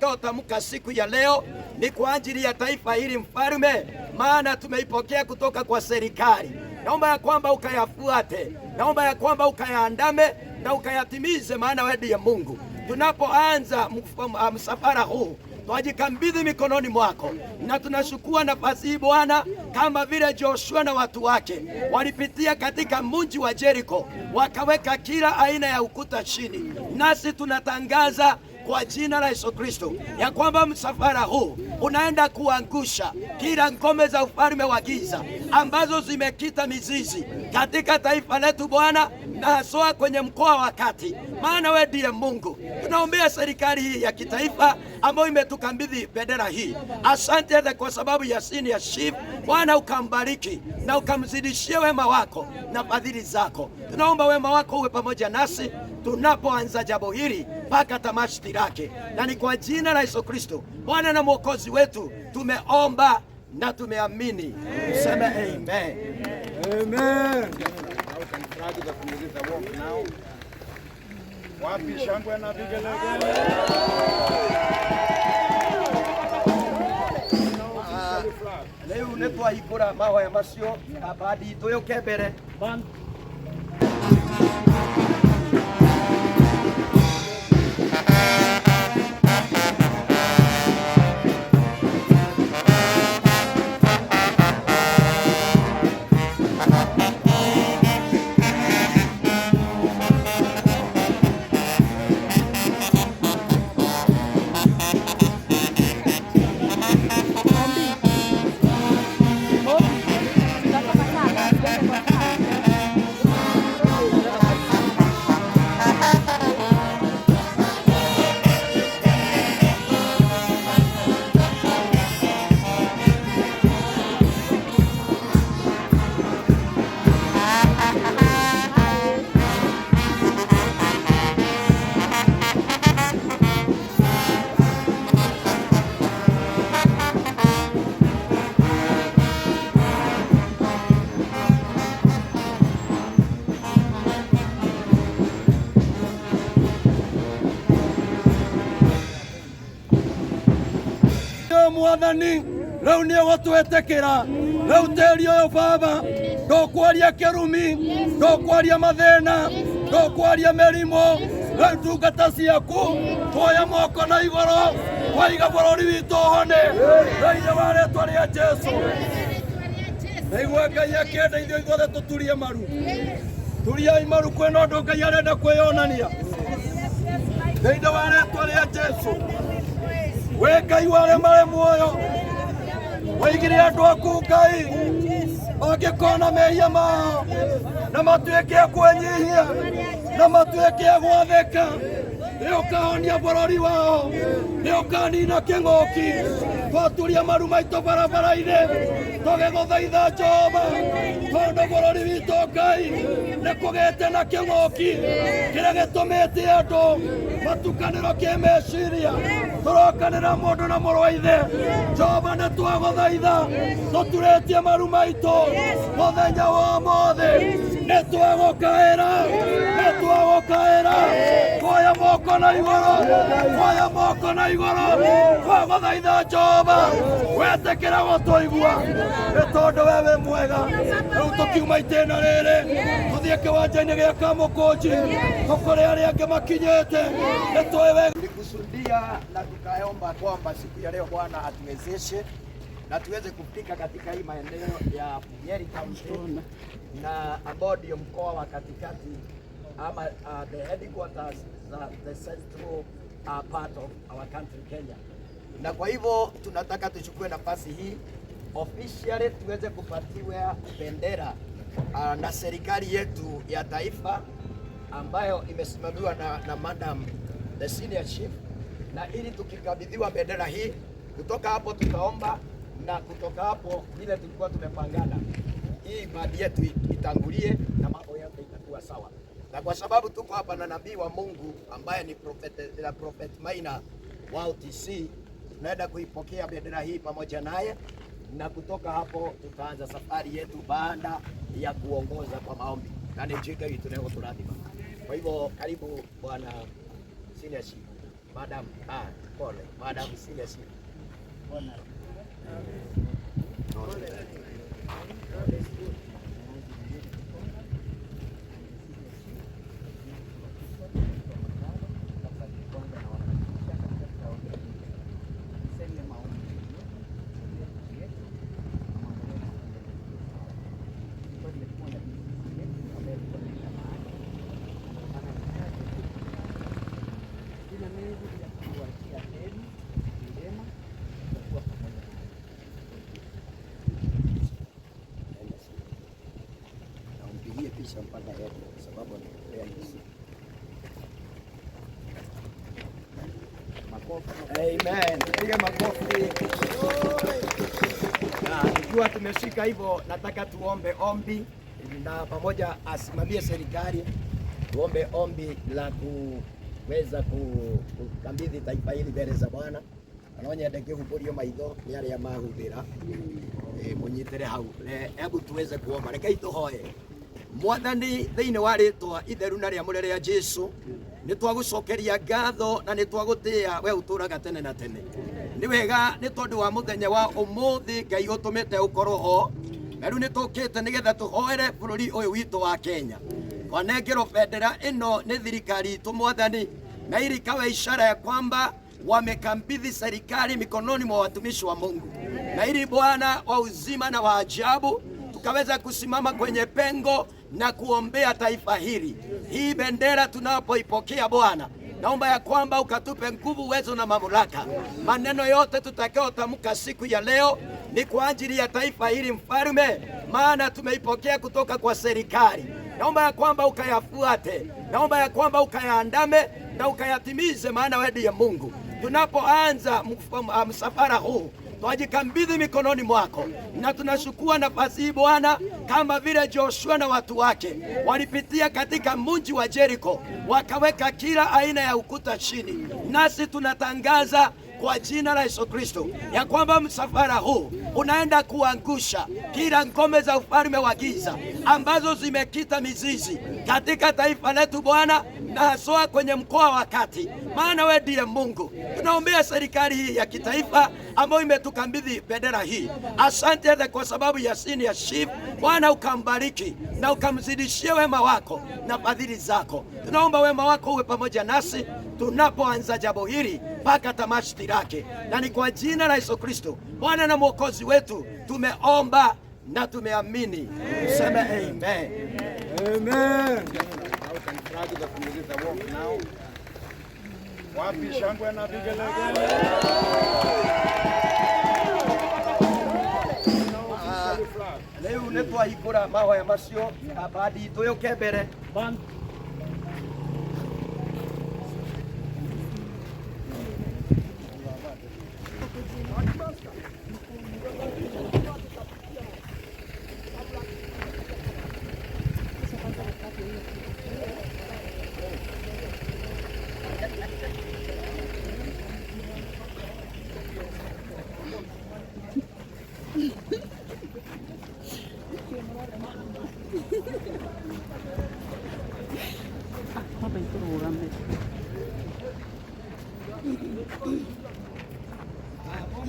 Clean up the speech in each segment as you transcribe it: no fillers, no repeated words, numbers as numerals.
Tuliotamka siku ya leo ni kwa ajili ya taifa hili mfalme, maana tumeipokea kutoka kwa serikali. Naomba ya kwamba ukayafuate, naomba ya kwamba ukayaandame na ukayatimize, maana wewe ndiye Mungu. Tunapoanza msafara huu twajikabidhi mikononi mwako, na tunachukua nafasi hii Bwana, kama vile Joshua na watu wake walipitia katika mji wa Jericho, wakaweka kila aina ya ukuta chini, nasi tunatangaza kwa jina la Yesu Kristo ya kwamba msafara huu unaenda kuangusha kila ngome za ufalme wa giza ambazo zimekita mizizi katika taifa letu Bwana, na haswa kwenye mkoa wa Kati, maana wewe ndiye Mungu. Tunaombea serikali hii ya kitaifa ambayo imetukabidhi bendera hii. Asante hata kwa sababu ya senior chief Bwana, ukambariki na ukamzidishie wema wako na fadhili zako. Tunaomba wema wako uwe pamoja nasi tunapoanza jambo hili mpaka tamati lake, na ni kwa jina la Yesu Kristo Bwana na Mwokozi wetu tumeomba na tumeamini. Tuseme amen. Amen. Now can flag the the walk now. Wapi shangwe na vigelegele? Rĩu nĩ twahingũra mahoya macio bandi itũ yũke mbere. Mwathani rĩu nĩ ũgũtwĩtĩkĩra rĩu tĩri ũyũ baba ndũkwaria kĩrumi ndũkwaria mathĩna ndũkwaria mĩrimũ rĩu ndungata ciaku tuoya moko na igũrũ twaiga bũrũri witũ hone thĩinĩ wa rĩtwa rĩa Jesũ. Naigua Ngai akĩenda ithuĩ ithuothe tũturie maru, turiai maru kwĩna ũndũ Ngai arenda kwĩyonania thĩinĩ wa rĩtwa rĩa Jesũ. We Ngai wa arĩa marĩ muoyo waigire andũ aku Ngai mangĩkona mehia mao na matuĩke a kwĩnyihia na matuĩke a gwathĩka nĩ ũkahonia bũrũri wao nĩ ũkanina kĩng'ũki. Twaturia maru maitũ barabara-inĩ tũgĩgũthaitha Jehova tondũ bũrũri witũ Ngai nĩ kũgĩte na kĩng'ũki kĩrĩa gĩtũmĩte andũ matukanĩrwo kĩmeciria tũrokanĩra mũndũ na mũrũ wa ithe. Jehova nĩ twagũthaitha tũturĩtie maru maitũ mũthenya wa ũmũthĩ nĩ twagũkaĩra nĩ twagũkaĩra twoya moko na igũrũ twoya moko na igũrũ twagũthaitha Jehova wetĩkĩra gũtũigua nĩ tondũ we wĩ mwega. Rĩu tũkiuma itĩna rĩrĩ tũthiĩ kĩwanja-inĩ gĩa Kamũkũnji tũkore arĩa angĩ makinyĩte nĩ tũĩ wega. Tulikusudia na tukaomba kwamba siku ya leo Bwana atuwezeshe na tuweze kufika katika hii maeneo ya Nyeri County na ambao ndio mkoa wa katikati ama the headquarters za the central part of our country Kenya. Na kwa hivyo tunataka tuchukue nafasi hii officially tuweze kupatiwa bendera na serikali yetu ya taifa ambayo imesimamiwa na Madam the senior chief, na ili tukikabidhiwa bendera hii, kutoka hapo tutaomba, na kutoka hapo vile tulikuwa tumepangana, hii ibada yetu itangulie na mambo yote itakuwa sawa. Na kwa sababu tuko hapa na nabii wa Mungu ambaye ni Prophet Maina wa OTC, tunaenda kuipokea bendera hii pamoja naye, na kutoka hapo tutaanza safari yetu baada ya kuongoza kwa maombi na nĩ njĩka itũ nĩ gũtũrathima. Kwa hivyo karibu bwana senior chief. Madam, pole. Madam Senior Chief. Na umpigie picha mpaka yeye kwa sababu anatupea hizi. Amen. Piga makofi. Na ikiwa tumeshika hivyo, nataka tuombe ombi na pamoja asimamie serikali, tuombe ombi la kuweza kukabidhi taifa hili mbele za Bwana. No nyende ngĩhumbũrio maitho nĩ arĩa mahumbĩra mũnyitĩre hau. Hebu tuweze kuomba, rekei tũhoye. Mwathani thĩinĩ wa rĩtwa itheru na rĩamũre rĩa Jesu, nĩ twagũcokeria ngatho na nĩ twagũtĩĩa we ũtũraga tene na tene. Nĩ wega nĩ tondũ wa mũthenya wa ũmũthĩ Ngai ũtũmĩte ũkorwo ho, na rĩu nĩ tũkĩte nĩgetha tũhoere bũrũri ũyũ witũ wa Kenya. Twanengerwo bendera ĩno nĩ thirikari itũ Mwathani, na ili ikawe ishara ya kwamba wamekabidhi serikali mikononi mwa watumishi wa Mungu, na ili Bwana wa uzima na wa ajabu tukaweza kusimama kwenye pengo na kuombea taifa hili. Hii bendera tunapoipokea Bwana, naomba ya kwamba ukatupe nguvu, uwezo na mamlaka. Maneno yote tutakayotamka siku ya leo ni kwa ajili ya taifa hili Mfalme, maana tumeipokea kutoka kwa serikali. Naomba ya kwamba ukayafuate, naomba ya kwamba ukayaandame na ukayatimize, maana wewe ndiye Mungu. Tunapoanza msafara huu twajikabidhi mikononi mwako, na tunashukua nafasi hii Bwana, kama vile Joshua na watu wake walipitia katika mji wa Jericho, wakaweka kila aina ya ukuta chini. Nasi tunatangaza kwa jina la Yesu Kristo ya kwamba msafara huu unaenda kuangusha kila ngome za ufalme wa giza ambazo zimekita mizizi katika taifa letu Bwana, na haswa kwenye mkoa wa Kati, maana wewe ndiye Mungu. Tunaombea serikali hii ya kitaifa ambayo imetukabidhi bendera hii. Asante hata kwa sababu ya Senior Chief Bwana, ukambariki na ukamzidishie wema wako na fadhili zako. Tunaomba wema wako uwe pamoja nasi tunapoanza jambo hili mpaka tamati lake, na ni kwa jina la Yesu Kristo Bwana na Mwokozi wetu tumeomba na tumeamini. Tuseme amen. Amen. Now can flag the the walk now. Wapi shangwe na vigelegele? Rĩu nĩ twahingũra mahoya macio, bandi itũ yũke mbere. Bwana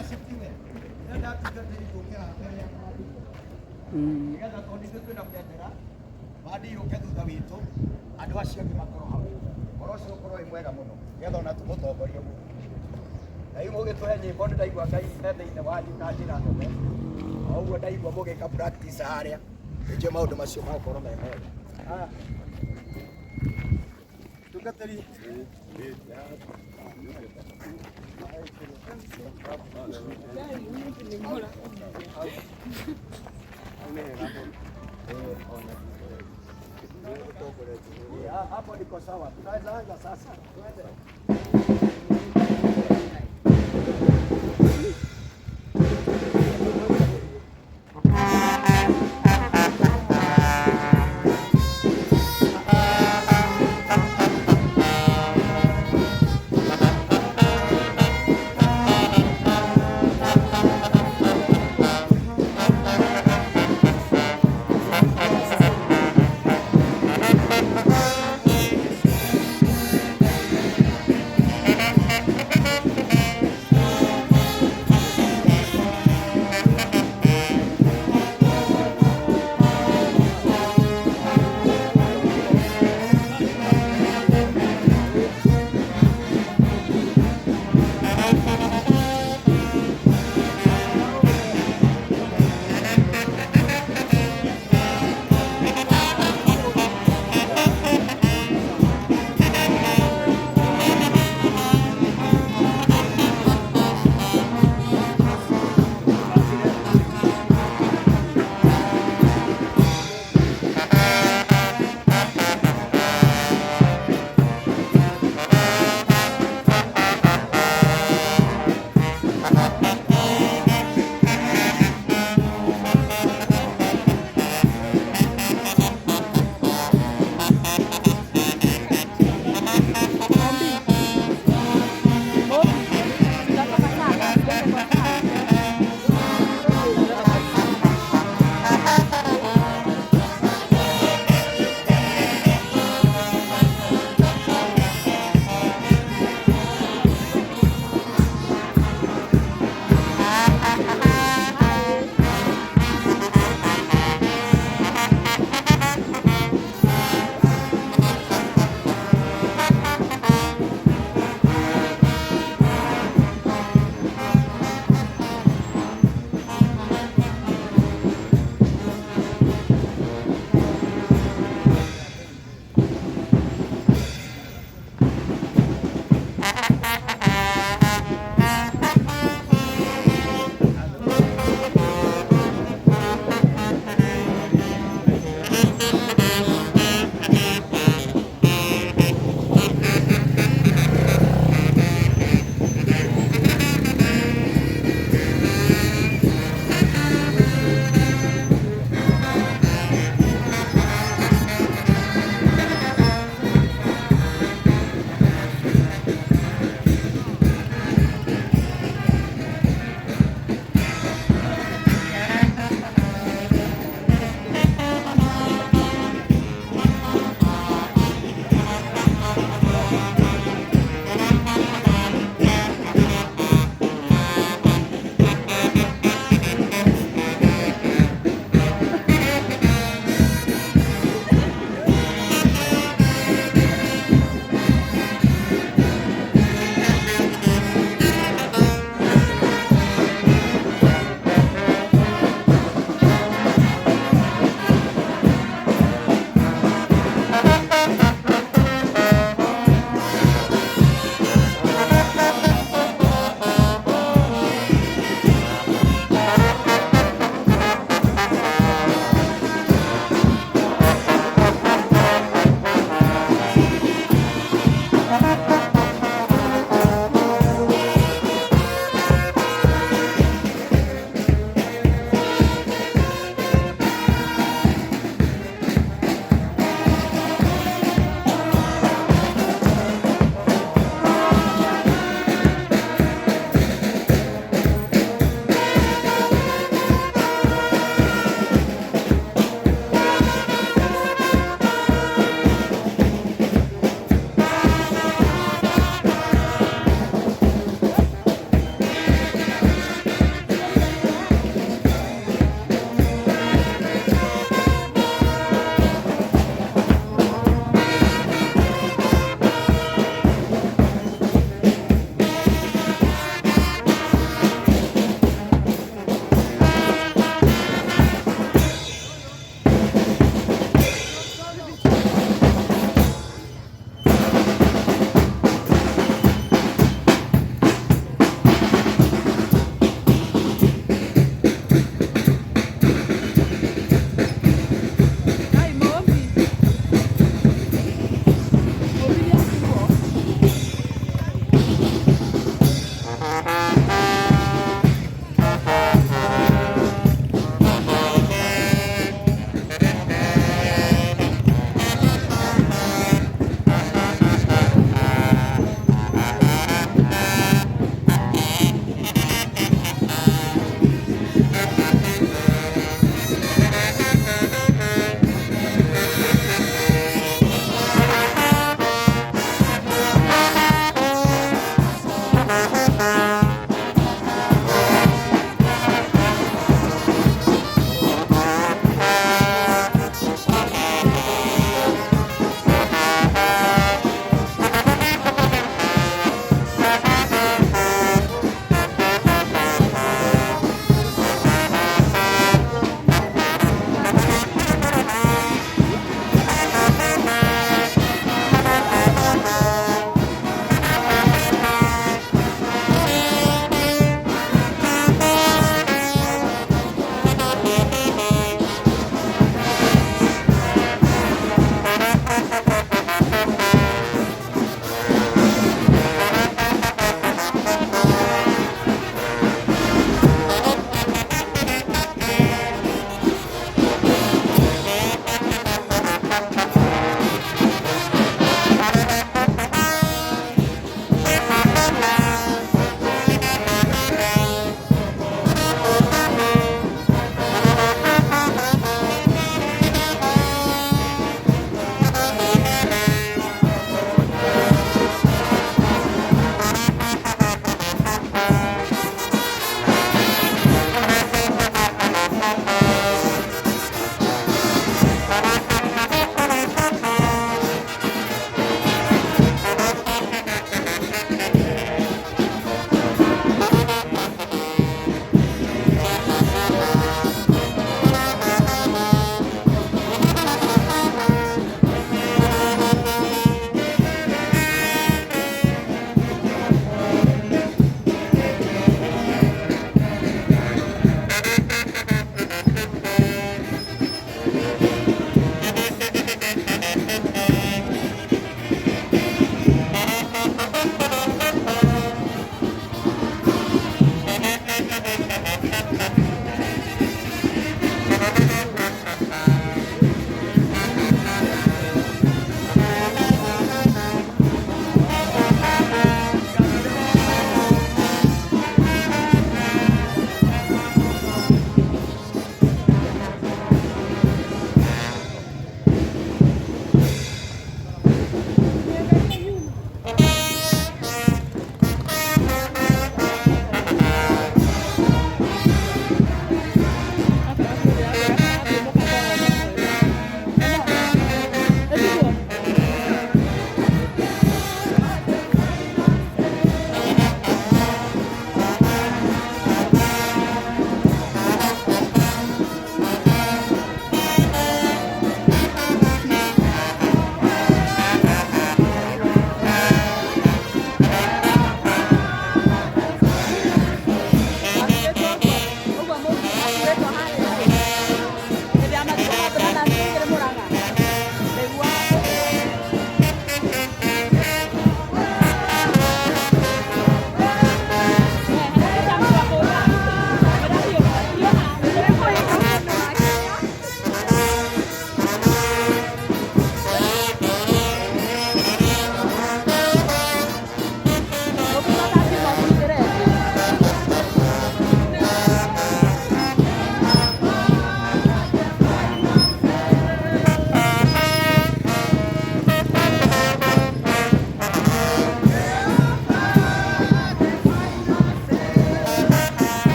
asifiwe. Nenda tungatĩri tũke haha mbere ya bandi. Nĩgetha tondũ ithuĩ twĩna bendera, bandi yũke thutha witũ, andũ acio angĩ makorwo hau. Ũhoro ũcio ũkorwo wĩ mwega mũno, nĩgetha ona tũmũtongorie mũno. Na rĩu mũgĩtũhe nyĩmbo nĩ ndaigua Ngai e thĩinĩ wanyu na njĩra nene. O ũguo ndaigua mũgĩka practice harĩa, nĩnjũĩ maũndũ macio magũkorwo me mega. Haya. Tungatĩri. Hapo niko sawa. Tunaweza anza sasa. Twende. Thank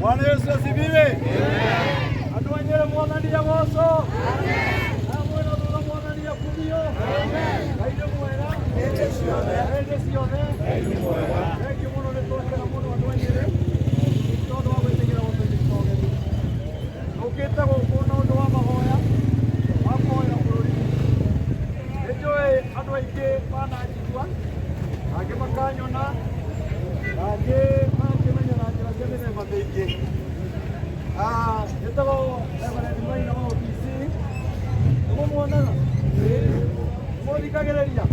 Bwana Yesu asifiwe. Andũ a Nyĩrĩ mwathani agocwo. Na mwena thutha mwathani akumio. Ngai nĩ mwega. Hĩndĩ ciothe. Hĩndĩ ciothe. Thengiũ mũno nĩ twakena mũno andũ a Nyĩrĩ. Tondũ wa gwĩtĩkĩra gũtũnyita ũgeni. Tũkĩte gũkũ na ũndũ wa mahoya wa kũhoera bũrũri witũ. Nĩ njũĩ andũ aingĩ mananjigua, angĩ makanyona, na angĩ magakĩmenya na njĩra cia mĩthemba mĩingĩ. Njĩtagwo Reverend Maina wa OPC. Nĩmũmuonaga? Nĩmũthikagĩrĩria?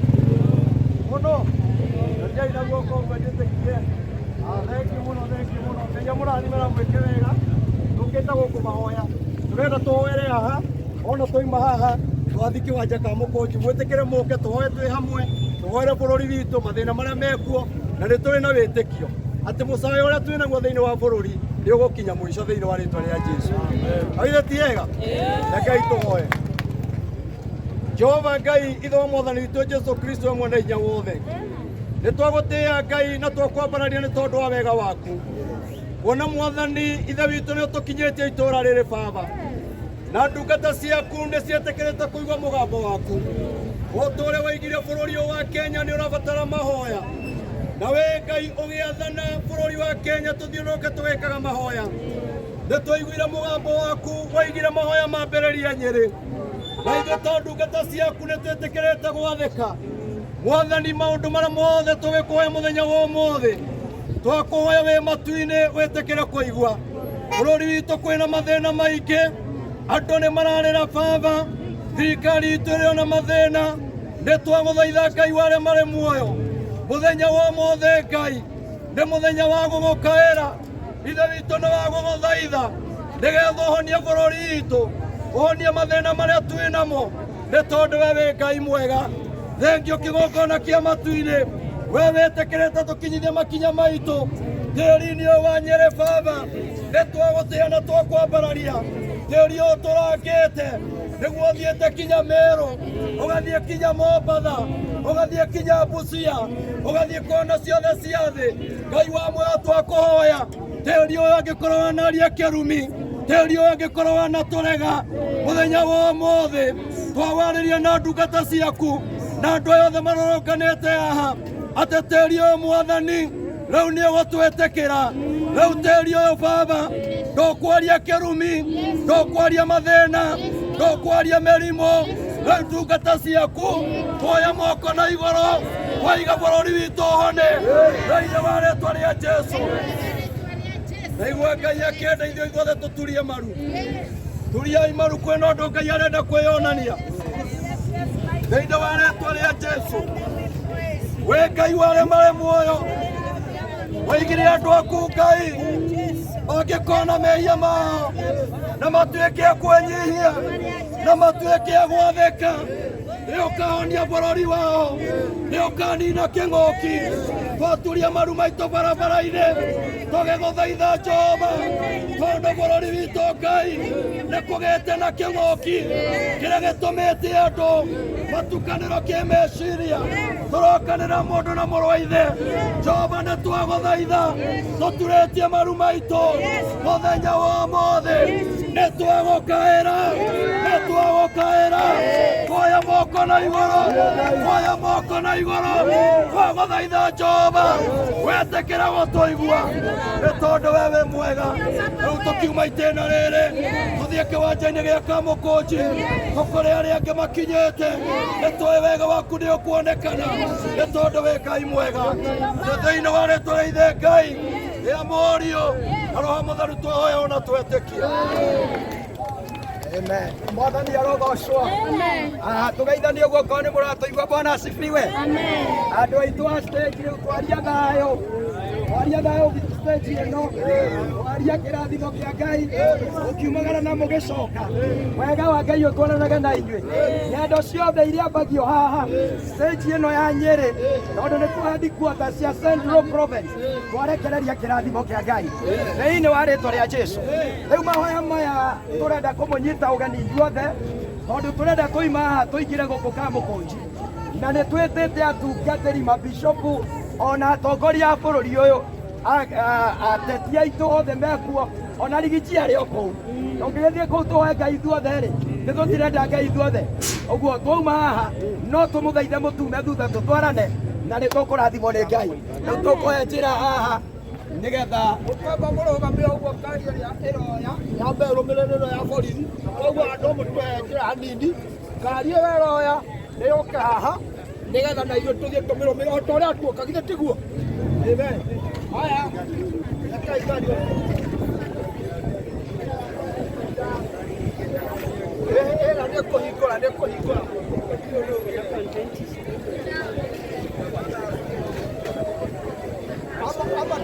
Mũno? Rekei na guoko ũguo njĩtĩkie. Thengiũ mũno, thengiũ mũno. Ngai amũrathime na mwĩke wega. Tũkĩte gũkũ mahoya. Tũrenda tũhoere haha, ona twauma haha twathiĩ kĩwanja ka Mũkũnji. Mwĩtĩkĩre mũke tũhoe twĩ hamwe, tũhoere bũrũri witũ, mathĩna marĩa mekuo, na nĩ tũrĩ na wĩtĩkio atĩ mũcayo ũrĩa twĩ naguo thĩinĩ wa bũrũri nĩ ũgũkinya mũico thĩinĩ wa rĩtwa rĩa Jesu. Aithe ti ega? Rekei tũhoe. Jehova Ngai ithe wa mwathani witũ Jesu Kristo we mwene hinya wothe, nĩ twagũtĩĩa Ngai na twakwambararia nĩ tondũ wa wega waku. Kuona mwathani ithe witũ nĩ ũtũkinyĩtie itũũra rĩrĩ baba, na ndungata ciaku nĩ ciĩtĩkĩrĩte kũigua mũgambo waku. O ta ũrĩa waigire bũrũri ũyũ wa Kenya nĩ ũrabatara mahoya, na we Ngai ũgĩathana bũrũri wa Kenya tũthiũrũrũke tũgĩkaga mahoya. Nĩ twaiguire mũgambo waku waigire mahoya mambĩrĩrie Nyĩrĩ, na ithuĩ ta ndungata ciaku nĩ twĩtĩkĩrĩte gwathĩka. Mwathani, maũndũ marĩa mothe tũgĩkũhoya mũthenya wa ũmũthĩ, twakũhoya wĩ matu-inĩ wĩtĩkĩre kũigua. Bũrũri witũ kwĩna mathĩna maingĩ, andũ nĩ mararĩra baba, thirikari itũ ĩrĩ ona mathĩna. Nĩ twagũthaitha Ngai wa arĩa marĩ muoyo, mũthenya wa ũmũthĩ Ngai nĩ mũthenya wa gũgũkaĩra. Ithe witũ nĩ wa gũgũthaitha nĩgetha ũhonie bũrũri witũ, ũhonie mathĩna marĩa twĩ namo, nĩ tondũ we wĩ Ngai mwega. Thengio kĩgongona kĩa matu-inĩ, we wĩtĩkĩrĩte tũkinyithie makinya maitũ tĩri-inĩ ũyũ wa Nyĩrĩ baba. Nĩ twagũtĩĩa na twakwambararia tĩri ũyũ tũrangĩte nĩguo ũthiĩte kinya Meru, ũgathiĩ kinya Mombatha, ũgathiĩ kinya Busia, ũgathiĩ kona ciothe cia thĩ. Ngai wa muoyo twakũhoya tĩri ũyũ angĩkorwo wanaria kĩrumi, tĩri ũyũ angĩkorwo wanatũrega, mũthenya wa ũmũthĩ twawarĩria na ndungata ciaku na andũ aya othe marũrũnganĩte haha atĩ tĩri ũyũ mwathani rĩu nĩ ũgũtwĩtĩkĩra. Rĩu tĩri ũyũ baba ndũkwaria kĩrumi, ndũkwaria mathĩna, ndũkwaria mĩrimũ. Rĩu ndungata ciaku twoya moko na igũrũ twaiga bũrũri witũ ũhone thĩinĩ wa rĩtwa rĩa Jesu. Naigua Ngai akĩenda ithuĩ ithuothe tũturie maru, turiai maru, kwĩna ũndũ Ngai arenda kwĩyonania thĩinĩ wa rĩtwa rĩa Jesu. We Ngai wa arĩa marĩ muoyo, waigire andũ aku Ngai mangĩkona mehia mao na matuĩke a kwĩnyihia na matuĩke a gwathĩka, nĩ ũkahonia bũrũri wao, nĩ ũkanina kĩng'ũki. Twaturia maru maitũ barabara-inĩ tũgĩgũthaitha Jehova, tondũ bũrũri witũ Ngai nĩ kũgĩte na kĩng'ũki kĩrĩa gĩtũmĩte andũ matukanĩrwo kĩmeciria, tũrokanĩra mũndũ na mũrũ wa ithe. Jehova nĩ twagũthaitha tũturĩtie maru maitũ mũthenya wa ũmũthĩ, nĩ twagũkaĩra, nĩ twagũkaĩra, twoya moko na igũrũ, twoya moko na igũrũ, twagũthaitha Jehova wetĩkĩra gũtũigua nĩ tondũ we wĩ mwega. Rĩu tũkiuma itĩna rĩrĩ tũthiĩ kĩwanja-inĩ gĩa Kamũkũnji tũkore arĩa angĩ makinyĩte, nĩ tũĩ wega waku nĩ ũkuonekana nĩ tondũ wĩ Ngai mwega. Nĩ thĩinĩ wa rĩtwa rĩa Ithe Ngai, rĩa Mũriũ na Roho Mũtheru twahoya ona twetĩkia. Amen. Mwathani arogocwo. Tũgeithanie ũguo korwo nĩ mũratũigua. Bwana asifiwe. Andũ aitũ a stage rĩu twaria thayũ. Twaria thayũ stage ĩno. Twaria kĩrathimo kĩa Ngai. Mũkiumagara na mũgĩcoka. Wega wa Ngai ũtwaranage na inyuĩ. Ng'endo ciothe iria ambagio haha stage ĩno ya Nyĩrĩ, tondũ nĩ kuo headquarters cia Central Province, twarekereria kĩrathimo kĩa Ngai thĩinĩ wa rĩtwa rĩa Jesu. Rĩu mahoya maya tũrenda kũmũnyita ũgeni inyuothe, tondũ tũrenda tũima haha tũingĩre gũkũ Kamũkũnji, na nĩ twĩtĩte atungatĩri, mabishopu ona atongoria a bũrũri ũyũ. Ateti aitũ othe mekuo ona rigiji arĩ o kũu. Tũngĩgĩthiĩ kũu tũhoe Ngai ithuothe rĩ, nĩ tũtirenda Ngai ithuothe. Ũguo twauma haha no tũmũthaithe mũtume thutha tũtwarane na nĩ tũkũrathimwo nĩ Ngai. Rĩu tũkũhe njĩra haha nĩgetha Mũkwamba mũrũgame ũguo ngari ĩrĩa ĩroya yambe ĩrũmĩrĩre ĩno ya borithi, koguo andũ mũtũhe njĩra hanini, ngari ĩyo ĩroya nĩyũke haha nĩgetha na ithuĩ tũthiĩ tũmĩrũmĩrĩre o ta ũrĩa tuoka, githĩ tiguo? Amen. Haya, rekei ngari ĩyo. Ĩra nĩ kũhingũra, nĩ kũhingũra. Ama, ama.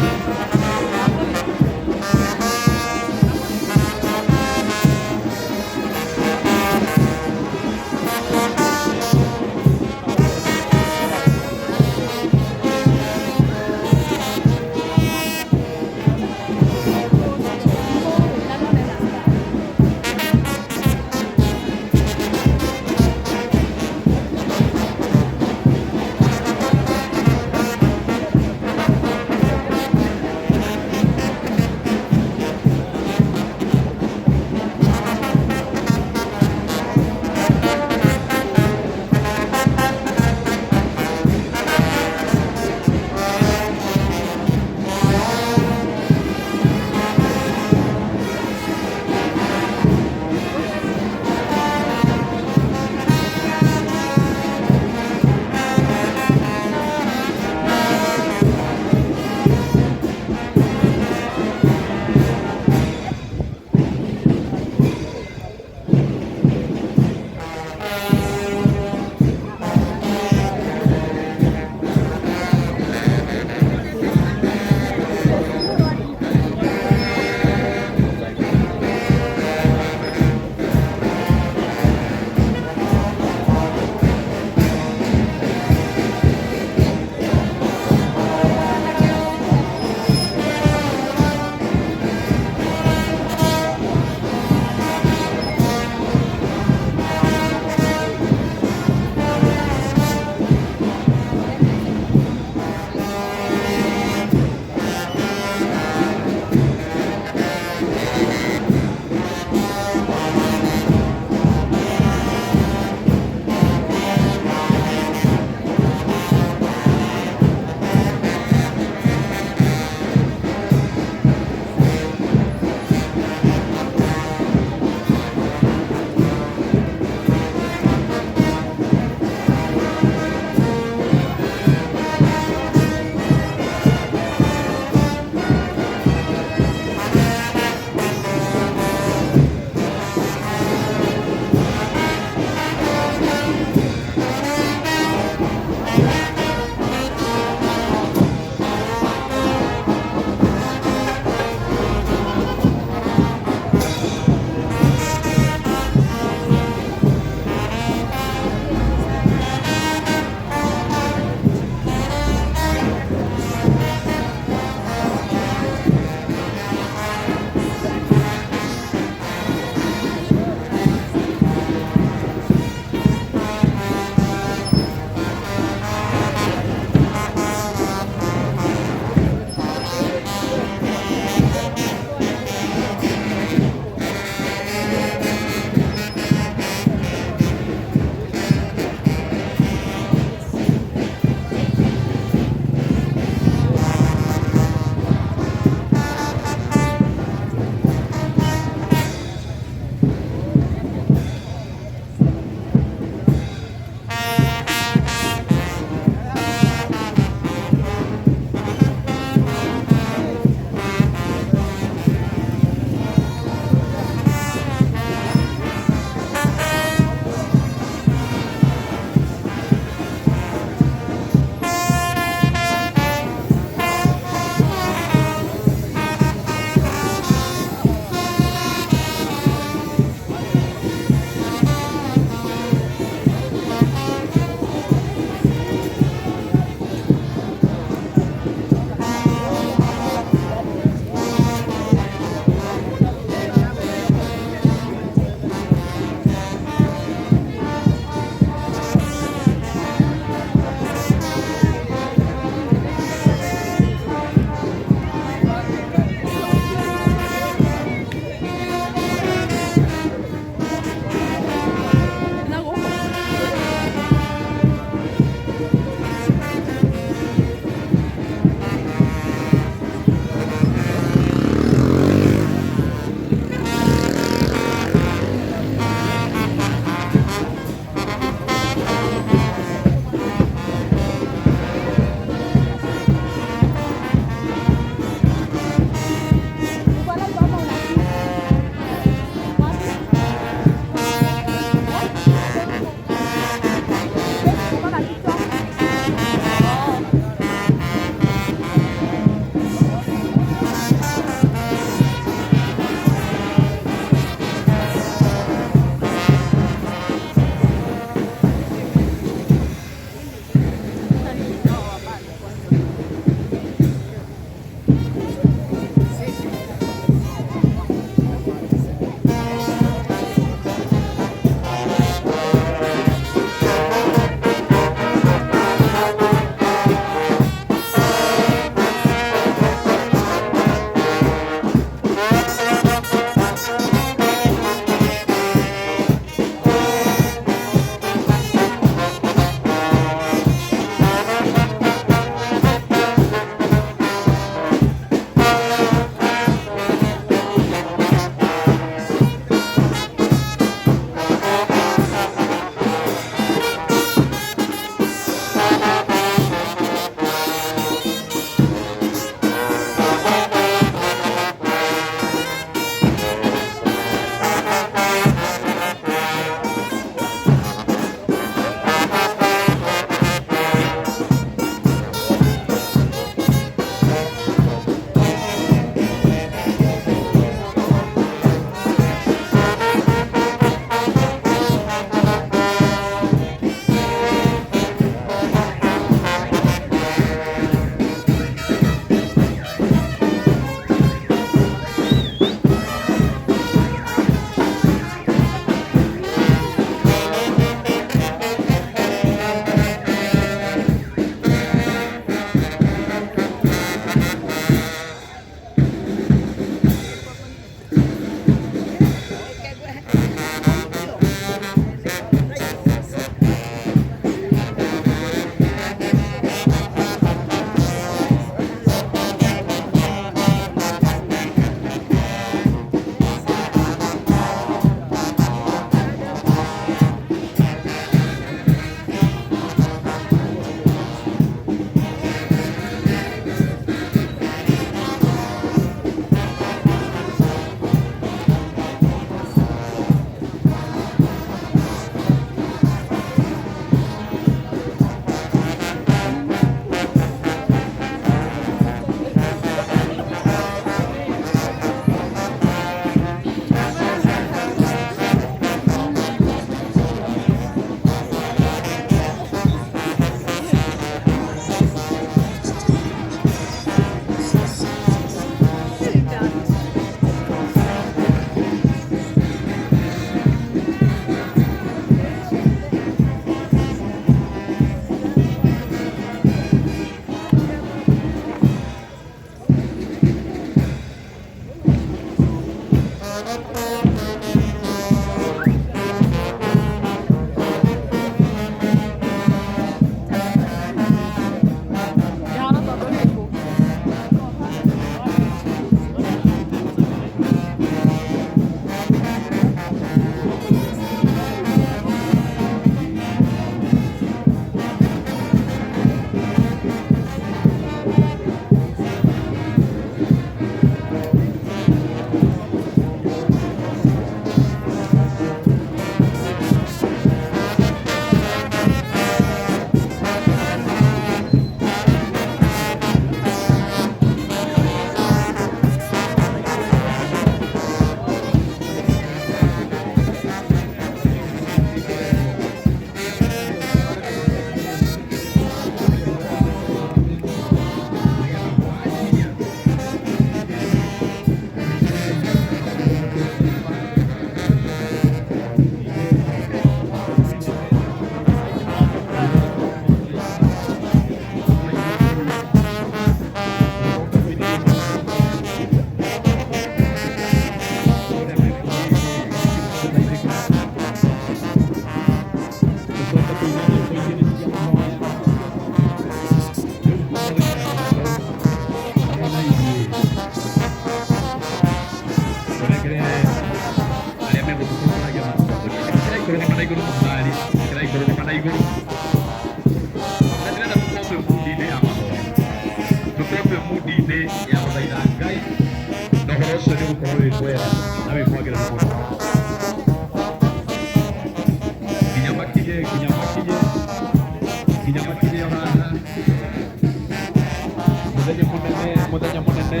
Muthenya munene,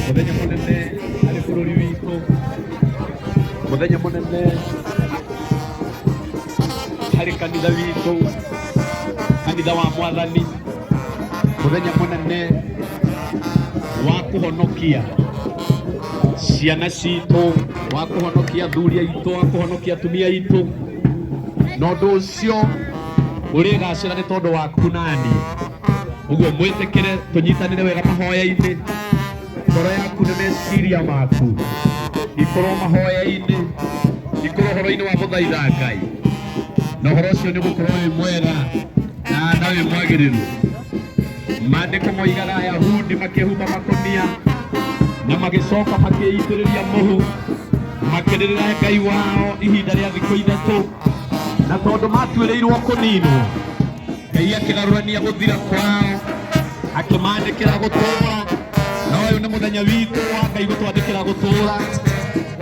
muthenya munene harĩ bũrũri witũ, muthenya munene harĩ kanitha witũ, kanitha wa Mwathani, muthenya munene wa kũhonokia ciana citũ, wa kũhonokia athuri aitũ, wa kũhonokia atumia aitũ, na ũndũ ũcio ũrĩgacĩra nĩ tondũ waku nani. Ũguo mwĩtĩkĩre tũnyitanĩre wega mahoya-inĩ, ngoro yaku na meciria maku ikorwo mahoya-inĩ, ikorwo ũhoro-inĩ wa gũthaitha Ngai, na ũhoro ũcio nĩ ũgũkorwo wĩ mwega na wĩ mwagĩrĩru. Maandĩko moigaga Ayahudi makĩhumba makonia na magĩcoka makĩitĩrĩria mũhu, makĩrĩrĩra Ngai wao ihinda rĩa thikũ ithatũ, na tondũ matuĩrĩirwo kũninwo, Ngai akĩgarũrania gũthira kwao, akĩmandĩkĩra gũtũũra. Na ũyũ nĩ mũthenya witũ wa Ngai gũtwandĩkĩra gũtũũra.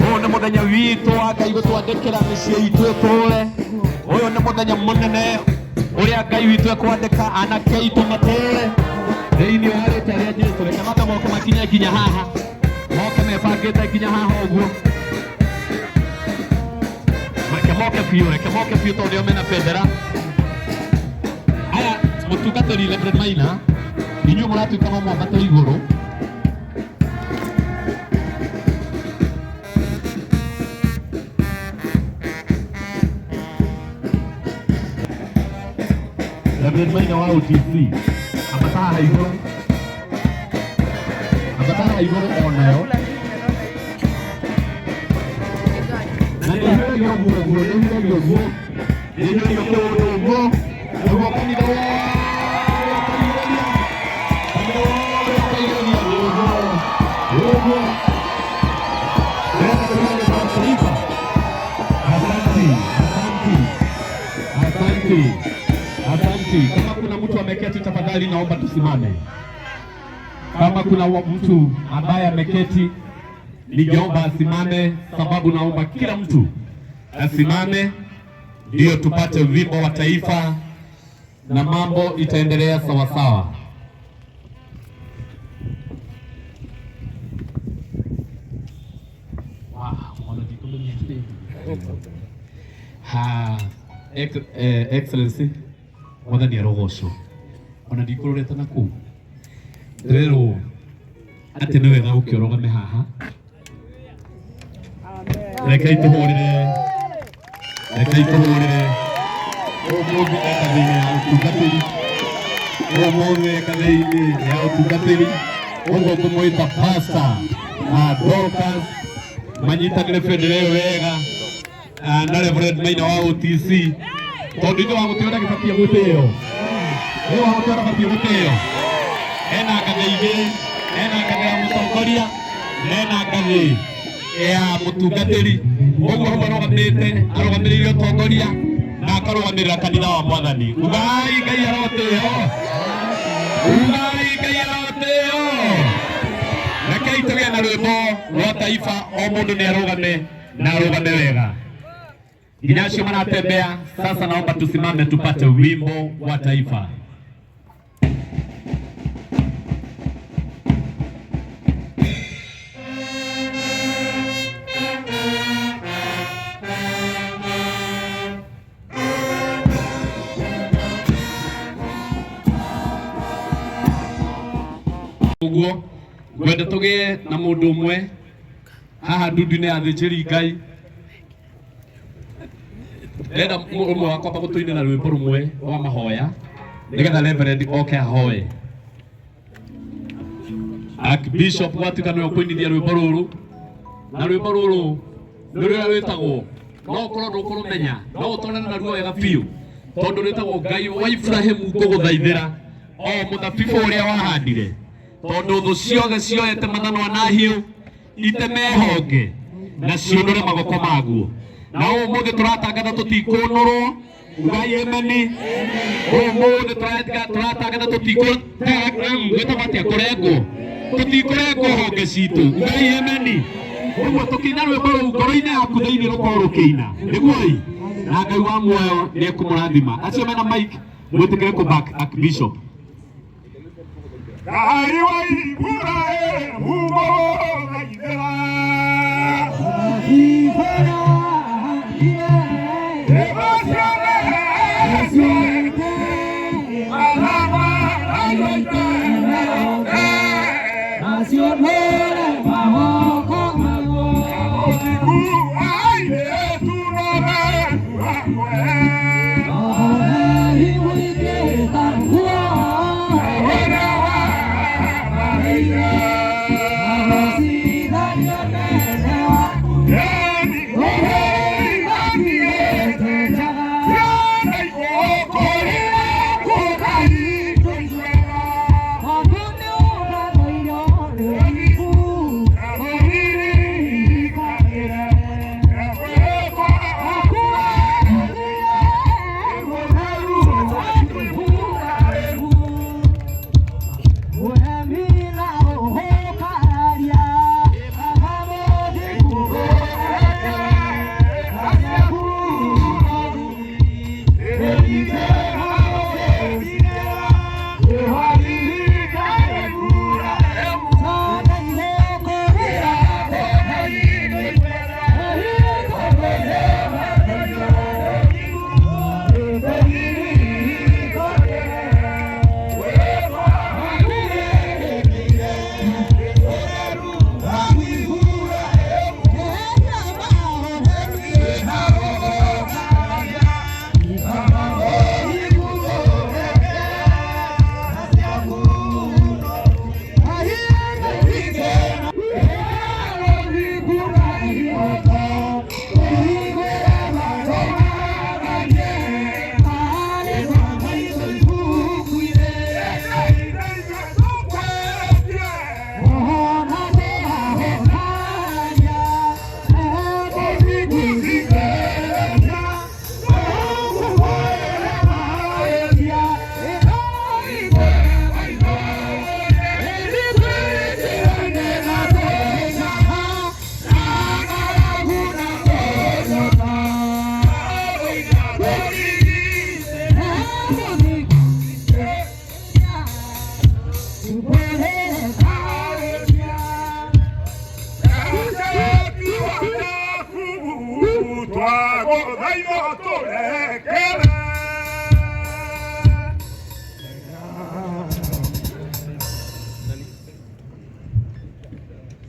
Ũyũ nĩ mũthenya witũ wa Ngai gũtwandĩkĩra mĩciĩ itũ ĩtũũre. Ũyũ nĩ mũthenya mũnene ũrĩa Ngai witũ ekwandĩka anake aitũ matũũre thĩinĩ wa rĩtwa rĩa Jesũ. Reke mambe moke makinye nginya haha, moke mebangĩte nginya haha ũguo, reke moke biũ, reke moke biũ tondũ nĩo mena bendera. Aya mũtungatĩri Reverend Maina, inyuĩ mũratuĩka no mwambate igũrũ. Reverend Maina wa OTC, ambata haha igũrũ, ambata haha igũrũ onayo. Na nĩ ihũragio nguo ũguo, nĩ ihũragio ũguo, nĩ ihũragio kĩũndũ ũguo, nĩguo kanitha wothe ũkaihũrĩria, kanitha wothe ũkaihũrĩria nĩguo, nĩguo. Ndĩrenda kũihũrĩria taifa. Asante, asante, asante, asante. Kama kuna mtu ameketi, tafadhali naomba tusimame. Kama kuna mtu ambaye ameketi, ningeomba asimame, sababu naomba kila mtu asimame, ndio tupate wimbo wa taifa na mambo itaendelea sawasawa. Ha, Excellency, Mwathani arogocwo. Ona ndikũrorete na kũu, ndĩrerwo atĩ nĩ wega ũke ũrũgame haha. Rekei tũhũrĩre, rekei tũhũrĩre ũmũthĩ e ngathĩ-inĩ ya ũtungatĩri, ũmũthĩ e ngathĩ-inĩ ya ũtungatĩri. Ũguo ngũmwĩta Pastor na Dorcas manyitanĩre bendera ĩyo wega na Reverend Maina wa OTC, tondũ ithe wa gũtĩo ndagĩbatiĩ gũtĩo, ithe wa gũtĩo ndabatiĩ gũtĩo. Ena ngathĩ igĩrĩ, ena ngathĩ ya mũtongoria na ena ngathĩ ya mũtungatĩri. Ũguo hau arũgamĩte, arũgamĩrĩire ũtongoria na akarũgamĩrĩra kanitha wa Mwathani. Ugai Ngai arotĩo, ugai Ngai arotĩo. Rekei tũgĩe na rwĩmbo rwa taifa, o mũndũ nĩ arũgame na arũgame wega. Nginya acio maratembea sasa, naomba tusimame tupate wimbo wa taifa. Ũguo ngwenda tũgĩe na mũndũ ũmwe haha ndundu-inĩ ya athĩnjĩri Ngai. Ndĩrenda ũmwe wakwa gũtũinĩra rwĩmbo rũmwe rwa mahoya nĩgetha Reverend oke ahoe. Archbishop gwatuĩka nĩwe ũkũinithia rwĩmbo rũrũ, na rwĩmbo rũrũ nĩ rũrĩa rwĩtagwo, no ũkorwo ndũkũrũmenya, no ũtwarane naruo wega biũ, tondũ rwĩtagwo Ngai wa Ibrahimu ngũgũthaithĩra o mũthabibũ ũrĩa wahandire, tondũ thũ ciothe cioete mathanwa na hiũ iteme honge na ciũnũre magoko maguo. Na ũmũthĩ tũratangatha tũtikũnũrwo, ugai emeni. Ũmũthĩ tũratangatha tũtikũgwĩtagwo atĩa, kũrengwo, tũtikũrengwo honge citũ, ugai emeni. Ũguo tũkĩina rwĩmbo rũu ngoro-inĩ yaku thĩinĩ rũkorwo rũkĩina, nĩguo ĩ, na Ngai wa muoyo nĩ ekũmũrathima. Acio mena mic mwĩtĩkĩre kũ back Archbishop.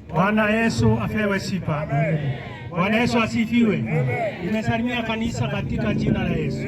Bwana Yesu apewe sifa. Bwana Yesu asifiwe. Nimesalimia kanisa katika jina la Yesu.